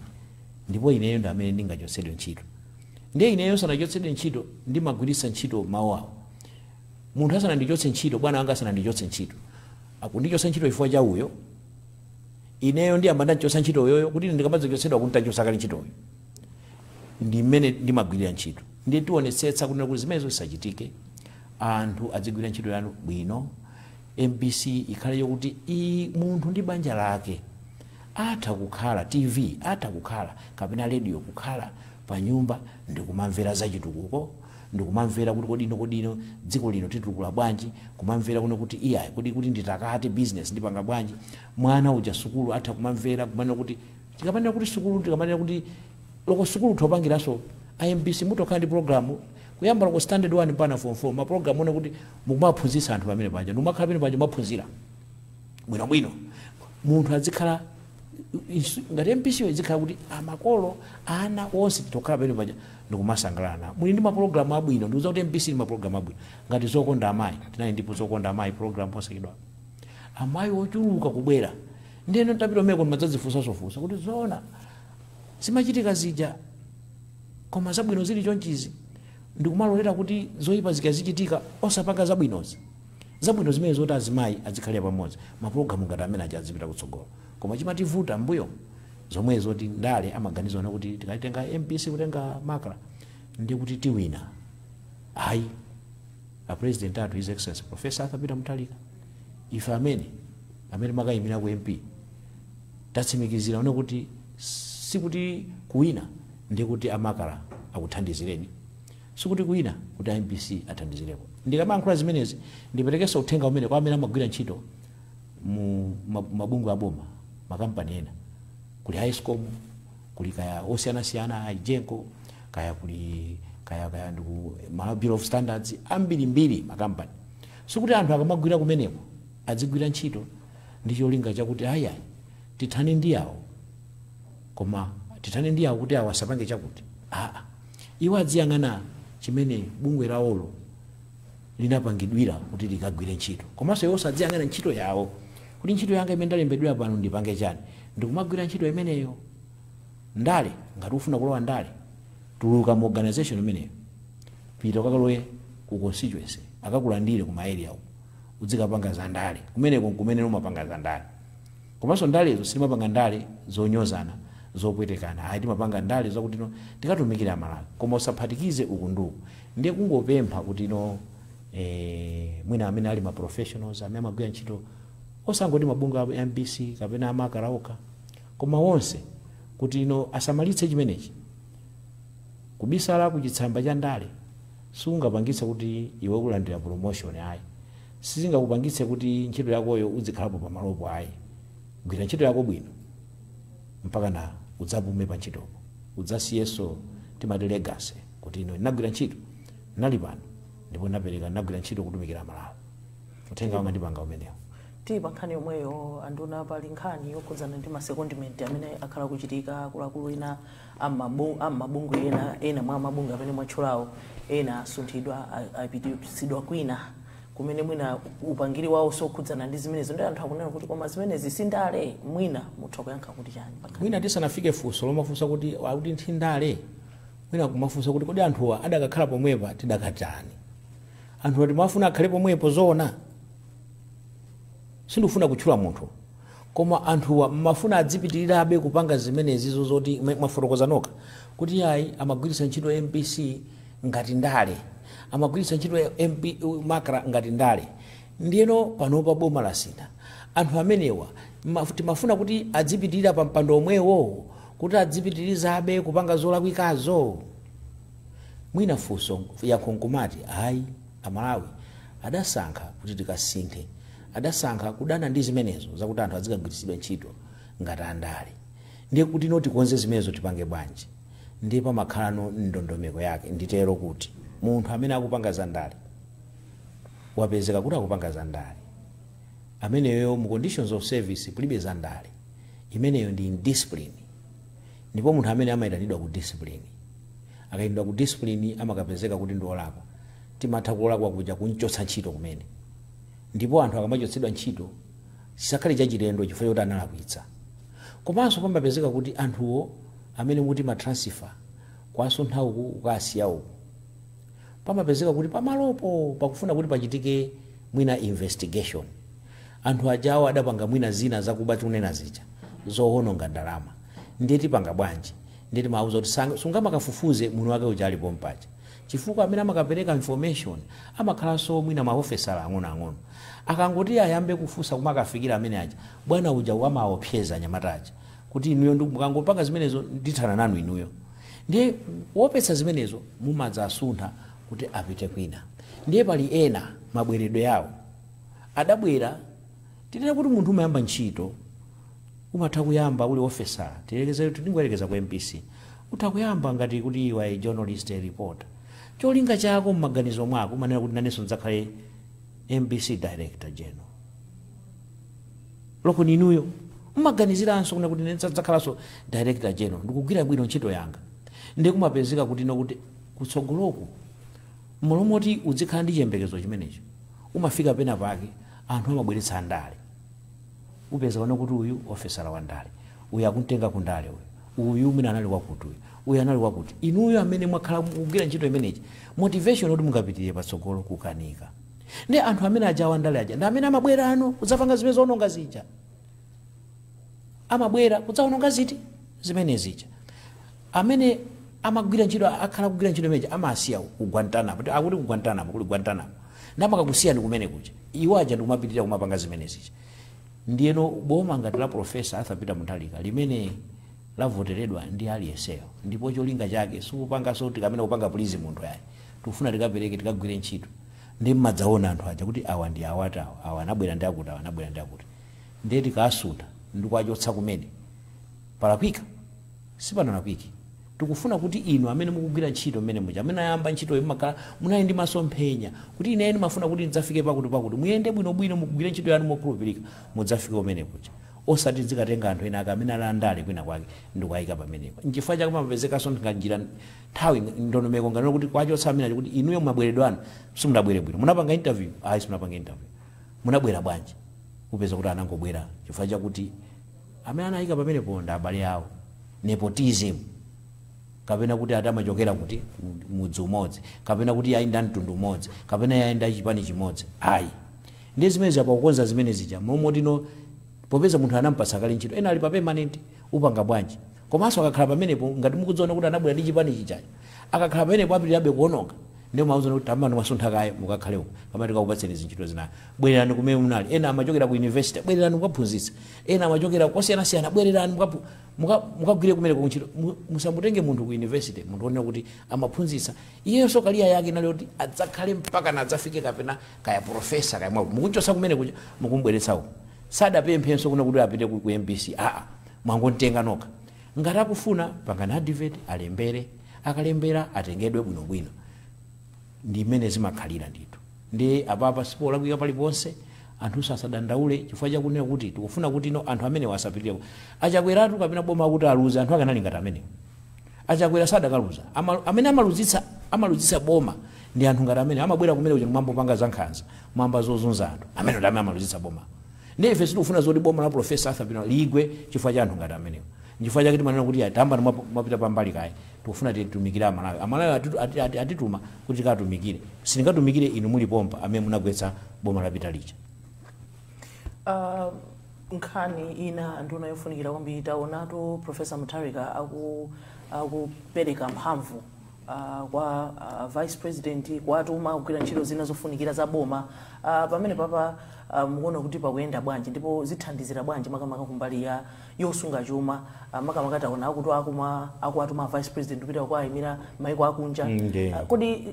ndipo ineyo ndi amene ndingachotsedwe ntchito. Ndiye ineyo sanachotsedwe ntchito, ndimagwiritsa ntchito mawu awo. Munthu asanandichotse ntchito, bwana wanga asanandichotse ntchito, akundichotsa ntchito chifukwa cha uyo, ineyo ndiyamba ndachotsa ntchito uyoyo, kuti ndikamadzochotsedwa kuti ndachotsa kale ntchitoyo. Ndi mmene ndimagwirira ntchito. Ndiye tionetsetsa kunena kuti zimenezo zisachitike, anthu adzigwira ntchito yanu bwino. MBC ikhale yokuti munthu ndi banja lake atha kukhala, TV atha kukhala kapena radio, kukhala pa nyumba ndikumamvera zachitukuko, ndikumamvera kuti kodino kodino dziko lino titukula bwanji, kumamvera kuno kuti iyayi, kodi kuti nditakate business ndipanga bwanji. Mwana uja sukulu atha kumamvera, kumanena kuti tikamanena kuti sukulu, tikamanena kuti loko sukulu thopangiranso iMBC, mutokhala ndi program kuyamba loko standard 1 mpaka form 4, mapulogalamu one kuti mukumaphunzitsa anthu pamene paja, ndikumakhala pamene paja maphunzira bwinobwino. Munthu azikhala ngati MBC yo izikhala kuti amakolo, ana onse titokhala pamene paja ndikumasangalala. Muli ndi mapulogalamu abwino. Ndikuza kuti MBC ndi mapulogalamu abwino ngati Zokonda Amayi. Tinali ndipo Zokonda Amayi program posachedwa, amayi ochuluka kubwera. Ndiyeno ntapita umeko ndimadzadzifunsasofunsa kuti zoona zimachitika zija, koma zabwino zili chonchizi, ndikumalolera kuti zoyipa zikazichitika osapanga zabwinozi, zabwino zimene zoti azimayi azikhalira pamodzi. Mapulogalamu ngati amene aja azipita kutsogolo. Koma chimativuta mbuyo zomwe zoti ndale amaganiza kuti tikatenga MBC, kutenga MACRA, ndi kuti tiwina. Ayi, a President athu, His Excellency Professor Arthur Peter Mutharika, ife amene makayimira ku MP tatsimikizira one kuti sikuti kuwina ndi kuti a MACRA akuthandizireni, sikuti kuwina kuti MBC athandizirepo. Ndikamayankhula zimenezi, ndiperekenso uthenga umene kwa amene amagwira ntchito mu mabungwe aboma, makampani ena, kuli ESCOM, kuli kaya osiyanasiyana, EGENCO, kaya kuli kaya ndiku Malawi Bureau of Standards, ambirimbiri makampani. Sikuti anthu akamagwira kumeneko adzigwira ntchito ndi cholinga chakuti ayayi, tithane ndi awo, koma tithane ndi awo kuti awo asapange chakuti. Aa, iwo adziyang'ana chimene bungwe lawolo linapangidwira kuti likagwire ntchito, komanso iwo sadziyang'ana ntchito yawo kuti ntchito yanga imene ndalembedwera pano ndipange chani, ndikumagwira ntchito imeneyo. Ndale, ngati ufuna kulowa ndale, tuluka mu organization imeneyo, pita ukakalowe ku constituency, akakulandire ku ma area uko, uzikapanga za ndale kumeneko, nkumene umapanga za ndale. Komanso ndalezo sitimapanga ndale zonyozana, zopwetekana, ayi. Timapanga ndale zakuti no tikatumikira Amalawi, koma usaphatikize uku ndi uku. Ndiye kungopempha kuti no mwina amene ali ma professionals amene amagwira ntchito, osangoti mabungwe a MBC kapena a MACRA okha, koma wonse, kuti ino asamalitse chimenechi. Kubisala kuchitsamba cha ndale sikungapangitse kuti iwe kulandira promotion, ayi. Sizingakupangitse kuti ntchito yakoyo uzikhalapo pamalopo, ayi. Gwira ntchito yako bwino mpaka na udzapume pa ntchitopo, udzasiyeso timati legacy, kuti ino ndinagwira ntchito, ndinali pano ndipo ndinapereka, ndinagwira ntchito kutumikira Malawi. Uthenga wanga ndipanga umenewo. Tili pa nkhani yomweyo, anduna, pali nkhani yokhudzana ndi ma secondment amene akhala kuchitika. Akuluakulu ena am'mabungwe ena, ena mwa mabungwe amene mwatchulawo, ena asunthidwa, apititsidwa kwina kumene mwina upangiri wawo sokhudzana ndi zimenezo. Ndi anthu akunena kuti koma zimenezi sindale? Mwina mutha kuyankha kuti chani pa nkhani? Mwina tisanafike funso lomafunsa kuti akuti nthindale, mwina kumafunsa kuti kodi anthuwa adakakhala pomwepa tidakatani? Anthuwa timafuna akhale pomwepo zoona? Sindikufuna kutchula munthu, koma anthuwa mmafuna adzipitirirabe kupanga zimenezizo zoti mwafotokoza nokha kuti ayi, amagwiritsa ntchito MBC ngati ndale, amagwiritsa ntchito MP MACRA ngati ndale. Ndiyeno panopa boma lasintha, anthu amenewa timafuna kuti adzipitirira pa mpando omwewo, kuti adzipitirizabe kupanga zolakwikazo? Mwina funso yankho nkumati ayi, Amalawi adasankha kuti tikasinthe, adasankha kudana ndi zimenezo zakuti anthu azikagwiritsidwa ntchito ngati andale. Ndiye kuti no tikonze zimenezo tipange bwanji? Ndiye pamakhalano ndondomeko yake. Nditero kuti munthu amene akupanga za ndale, wapezeka kuti akupanga za ndale, ameneyo mu conditions of service kulibe za ndale, imeneyo ndi indiscipline. Ndipo munthu amene amayitanidwa ku discipline, akayitanidwa ku discipline amakapezeka kuti ndi olakwa, timatha kulakwa kuja kunchotsa ntchito kumene. Ndipo anthu akamachotsedwa ntchito chisakhale chachilendo chifukwa choti analakwitsa. Komanso pamapezeka kuti anthuwo amene muti ma transfer, kwasuntha uku ukasiya uku, pamapezeka kuti pamalopo pakufuna kuti pachitike mwina investigation. Anthu ajawo adapanga mwina zina zakuba, tikunena zija zowononga ndalama. Ndiye tipanga bwanji? Ndiye timawuza kuti sungamakafufuze munthu wake uja alipo mpacha, chifukwa amene amakapereka information amakhalanso mwina maofesala ang'onoang'ono. Akangoti ayambe kufunsa kumakafikira amene aja, bwana uja wamaopseza anyamata aja kuti inuyo mukangopanga zimenezo ndithana nanu inuyo. Ndiye kuopetsa zimenezo mumadzasuntha kuti apite kwina. Ndiye pali ena mabweredwe yawo adabwera. Tinene kuti munthu umayamba ntchito, umatha kuyamba uli officer, tiyerekeze, tingoyerekeza ku MBC, utha kuyamba ngati kuti iwe a journalist, a reporter. Cholinga chako mmaganizo mwako umanena kuti nanenso ndidzakhale MBC director general. Loko ninuyo mmaganiziranso kuna kuti ndidzakhalanso director general ndikugwira bwino ntchito yanga. Ndiye kumapezeka kuti nokuti kutsogoloku, mmalo moti uzikhala ndi chiyembekezo chimenecho, umafika pena pake anthu amabweretsa ndale. Upeza pano kuti uyu ofesala wa ndale, uyu akumtenga ku ndale, uyu, uyu mwina anali wakuti, uyu, uyu anali wakuti. Inuyo amene mwakhala mukugwira ntchito imeneyi, motivation kuti mungapitirire patsogolo kukanika. Ndi anthu amene ajawa ndale aja ndi amene amabwera ano kudzapanga zimene zoononga zija. Amabwera kudzaononga ziti? Zimene zija. Amene amagwira ntchito, akhala kugwira ntchito imeneyi, amasiya ku Guantanamo. Akuti ku Guantanamo, kuli Guantanamo, ndi amakakusiyani kumene kuja, iwo aja ndikumapitirira kumapanga zimene zija. Ndiyeno boma ngati la Professor Arthur Peter Mutharika limene lavoteredwa ndi aliyenseyo, ndipo cholinga chake sikupanganso tikamene kupanga please munthu yayi, tikufuna tikapereke, tikagwire ntchito. Ndi mmadzaona anthu aja kuti awa ndi awati, awa, awa anabwera ndi akuti, awa anabwera ndi akuti. Ndiye tikasuntha ndikuachotsa kumene palakwika, sipanalakwike. Tikufuna kuti inu amene mukugwira ntchito mmene muja, amene ayamba ntchitoyo, mumakhala munali ndi masomphenya kuti ine ndimafuna kuti ndidzafike pakuti pakuti, muyende bwinobwino, mukugwire ntchito yanu mokhulupirika, mudzafike kumene kuja, osati zikatenga anthu ena ake amene ali andale kwina kwake ndikuayika pamenepo. Nchifukwa chake pamapezekanso njira, nthawi, ndondomeko ngati kuti kwachotsa amene ali kuti inuyo mwabweredwa anu simunabwere bwino. Munapanga interview? Ayi, simunapanga interview. Munabwera bwanji? Kupeza kuti anangobwera chifukwa chakuti amene anayika pamenepo ndi abale awo, nepotism, kapena kuti ati amachokera kuti mudzi umodzi, kapena kuti ayinda mtundu umodzi, kapena ayinda chipani chimodzi. Ayi, ndiye zimene zapakukonza zimene zija momotino, popeza munthu anampatsa kale ntchito, ena ali pa permanent, upanga bwanji? Komanso akakhala pamenepo, ngati mukudziona kuti anabwera ndi chipani chichacho, akakhala pamenepo apitirirabe kuononga. Ndiye mauza kuti tamani mwasuntha kaye, mukakhale uko kama tikakupatseni zintchito zina, bwererani kumene munali. Ena amachokera ku university, bwererani mukaphunzitsa. Ena amachokera kosiyanasiyana, bwererani mukagwire kumene kuntchito. Musamutenge munthu ku university, munthu onena kuti amaphunzitsa iyenso career yake inali kuti adzakhale mpaka na adzafike kapena kaya professor kaya mwakuti, mukunchosa kumene kuja mukumbweretsa uko. Sadapemphenso kuna kuti apite ku MBC, aa, mwangontenga nokha. Ngati akufuna, pangani advert, alembere, akalembera atengedwe bwinobwino. Ndi mmene zimakhalira ndithu. Ndi apapa sipolakwika paliponse. Anthu asadandaule chifukwa chakunena kuti tikufuna kuti ino anthu amene wasapitirire Achakweratu kapena boma kuti aluze, anthu akanali ngati amenewo. Achakwera sadakaluza. Amene amaluzitsa boma ndi anthu ngati amene amabwera kumene kuja mwambopanga zankhanza, mwamba zozunza anthu amene ndi amene amaluzitsa boma. Ndiye ife sitikufuna zoti boma la Professor Arthur Peter ligwe chifukwa cha anthu ngati amenewo. Chifukwa chake timanena kuti atamba mwapita pambali kaye, tikufuna titumikire Amalawi. Amalawi atituma kuti tikatumikire. Sindingatumikire inu muli pompa amene munagwetsa boma lapita lija. Nkhani ina, nduna, yofunikira kwambiri, taonatu Professor Mutharika akupereka mphamvu kwa vice president, kuwatuma kugwira ntchito zina zofunikira za boma. Pamene papa mukuona kuti pakuyenda bwanji ndipo zithandizira bwanji, makamaka kumbali ya yosunga chuma? Makamaka taona akuti akuwatuma vice president kupita kuwayimira maiko akunja. Kodi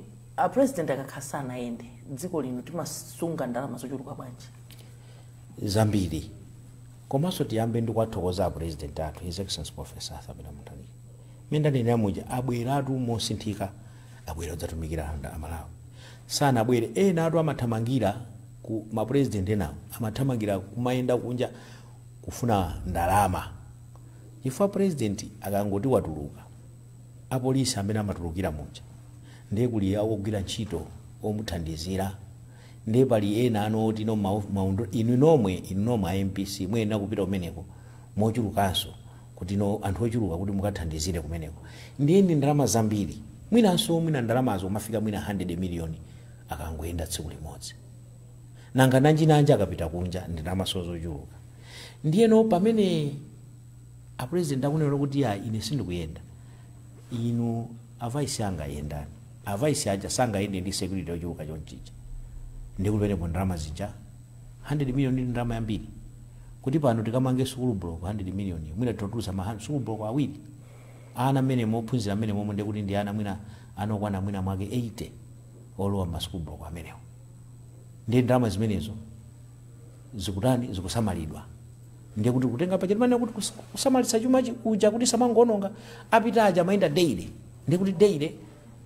president akakhasana ayende, dziko lino timasunga ndalama zochuluka bwanji? Zambiri. Komanso tiyambe ndi kuwathokoza president athu, His Excellency Professor Arthur Peter Mutharika. Mmene ndanenera muja, abweratu mosinthika, abwera kudzatumikira Amalawi. Sanabwere ena atu amathamangira ku mapresident enawo, amathamangira kumayenda kunja kufuna ndalama, chifukwa president akangoti watuluka, apolisi amene amatulukira muja, ndiye kuli akugwira ntchito omuthandizira, ndiye pali ena anoti no inu nomwe a MBC muyenera kupita kumeneko mochulukanso, kuti no anthu ochuluka kuti mukathandizire kumeneko. Ndiye ndi ndalama zambiri, mwinanso mwina ndalamazo umafika mwina 100 miliyoni akangoyenda tsiku limodzi. Nanga nanjinanji akapita kunja, ndi ndalama zochuluka. Ndiyeno pamene apresident akunena kuti ya, ine sindikuyenda, inu avice anga yendani, avice aja sangayende ndi security yochuluka chonchicha. Ndi kupenepo ndalama zija 100 million ndi ndalama yambiri, kuti pano tikamange school block, 100 million mwina totulusa ma school block awiri, ana amene mophunzira amene momwe, ndikuti ndi ana mwina anokwana mwina mwake 80 olowa ma school block amenewo. Ndi ndalama zimenezo zikutani? Zikusamalidwa. Ndiye kuti kutenga pacheti mane kuti kusamalitsa chuma kuja kuti samangononga. Apita aja amayenda daily, ndiye kuti daily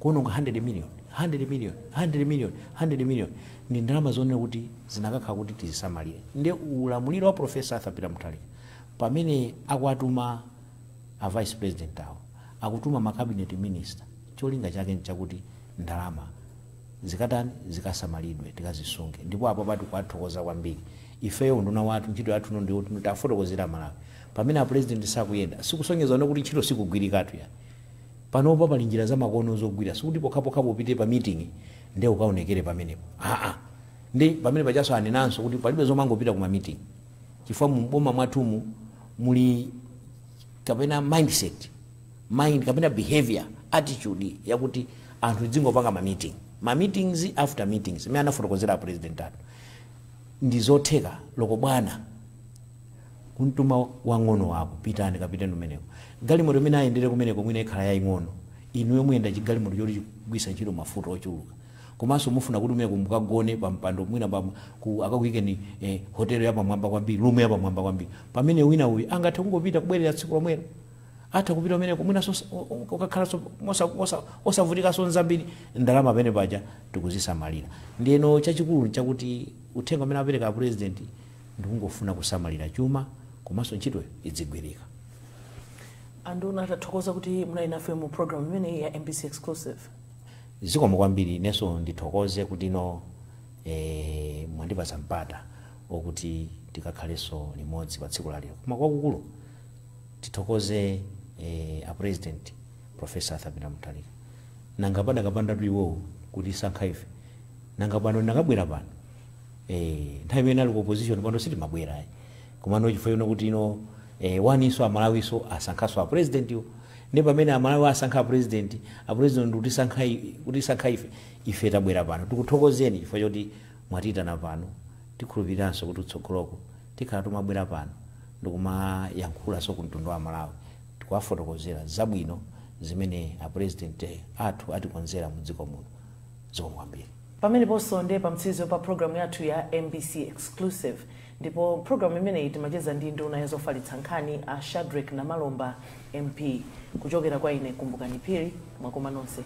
kuononga 100 million, 100 million, 100 million, 100 million, ndi ndalama zonena kuti zinakakhala kuti tizisamalire. Ndiye ulamuliro wa Professor Arthur Peter Mutharika, pamene akuatuma a vice president awo, akutuma ma cabinet minister, cholinga chake nchakuti ndalama zikatani? Zikasamalidwe, tikazisunge. Ndipo apo pati kuwathokoza kwambiri. Ifeyo nduna wathu, ntchito yathu ndiyo tafotokozera Malawi. Pamene a president sakuyenda, sikusonyeza kuti ntchito sikugwirikatu ya. Panopa pali njira zamakono zogwira, sikuti pokhapokha popite pa meeting ndiye ukaonekere pamenepo, aa. Ndi pamene pachaso anenanso kuti palibe zomangopita kuma meeting, chifukwa muboma mwathumu muli kapena mindset, mind kapena behavior, attitude yakuti anthu dzingopanga ma meeting, ma meetings after meetings. Imene anafotokozera president athu ndi zotheka loko bwana kuntuma wang'ono wako, pitani, kapiteni kumeneko. Galimoto imene ayendere kumeneko mwina ikhala yaying'ono, inuyo muyenda chigalimoto choti chikugwisa ntchito mafuta ochuluka, komanso mufuna kuti umeneko mukagone pampando mwina akakuyikeni hotelo yapamwamba kwambiri, room yapamwamba kwambiri, pamene wina uyu angathe kungopita kubwerera tsiku lomwelo. Atha kupita umeneko mwina ukakhalanso osavutikanso nzambiri. Ndalama pamene paja tikuzisamalira. Ndiyeno chachikulu nchakuti uthenga umene apereka a president ndikungofuna kusamalira chuma, komanso ntchitoyo idzigwirika. Anduna, tathokoza kuti munali nafe mu program imeneyi ya MBC Exclusive. Zikomo kwambiri. Inenso ndithokoze kuti ino mwandipatsa mpata wokuti tikakhalenso limodzi pa tsiku lalero. Koma kwakukulu tithokoze a president Professor Arthur Peter Mutharika. Nanga padakapandatu iwowo kuti sankha ife, nanga pano ndakabwera pano? Nthawi imene ali ku opposition pano sitimabwera ayi. Komano chifukwa ino kuti ino waninso Amalawiso asankhaso a president iwo, ndi pamene Amalawi asankha a president, a president kutisankha ife, ife tabwera pano. Tikuthokozeni chifukwa choti mwatiyitana pano. Tikhulupiriranso kuti utsogoloko tikhala tumabwera pano ndikumayankhulanso ku mtundu wa Malawi, tikuwafotokozera zabwino zimene a president athu atikonzera mu dziko muno. Zikomo kwambiri. Pameneponso ndiye pamtsiriziro pa programu yathu ya MBC Exclusive. Ndipo programu imeneyi timacheza ndi nduna ya zofalitsa nkhani, a Shadrick Namalomba MP. Kuchokera kwa ine Kumbukani Phiri, mwakoma nonse.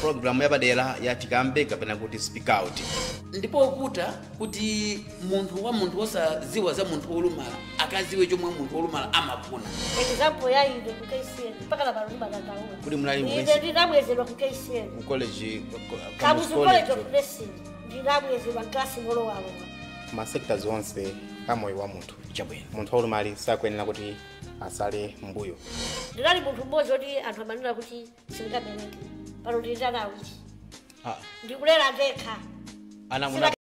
Programu yapadera ya Tikambe kapena kuti Speak Out. Ndipo vuta kuti munthu wa munthu wosaziwa za munthu wolumala akaziwe chomwe munthu wolumala amafuna. Example ya ine ku KCN mpaka na palumba dandaula. Kuti munali mu Ine ndinabwezedwa ku KCN. Mu college? Kamuzu College of Nursing, ndinabwezedwa mklasi molowalowa. Ma sectors onse amoyo wa munthu, Chabwino. munthu waulumali sakuyenera kuti asale mbuyo. Ndinali munthu mmodzi woti anthu amanena kuti sindingabereke. Pano ndili ndi ana 2. Ah. Ndikulera ndekha. Ana muna